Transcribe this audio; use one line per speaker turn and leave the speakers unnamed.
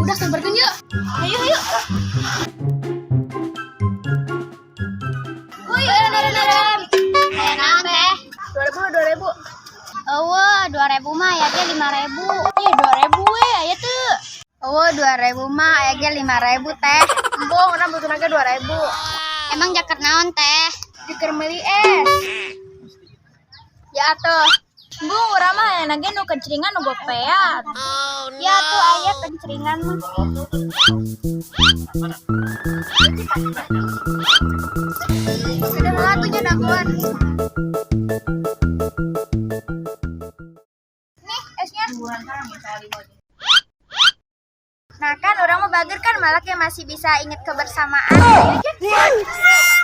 Udah samperkeun yuk.
Ayo, ayo.
Woi, ada.
Aya naon, Teh?
2000, 2000.
Eueuh, 2000 mah aya ge 5000.
Ih, 2000 we, aya teu.
Eueuh, 2000 mah aya ge 5000, Teh.
Embung, urang butuh ge 2000.
Emang jaket naon, Teh?
Diker meuli es.
Ya atuh.
Embung, urang mah hayang ge nu kencringan nu gopean.
Ya atuh aya kencringan mah.
Sudah lah tuh dagoan. Nih, esnya. Nah kan orang mau bager kan malah kayak masih bisa inget kebersamaan. Ayo aja.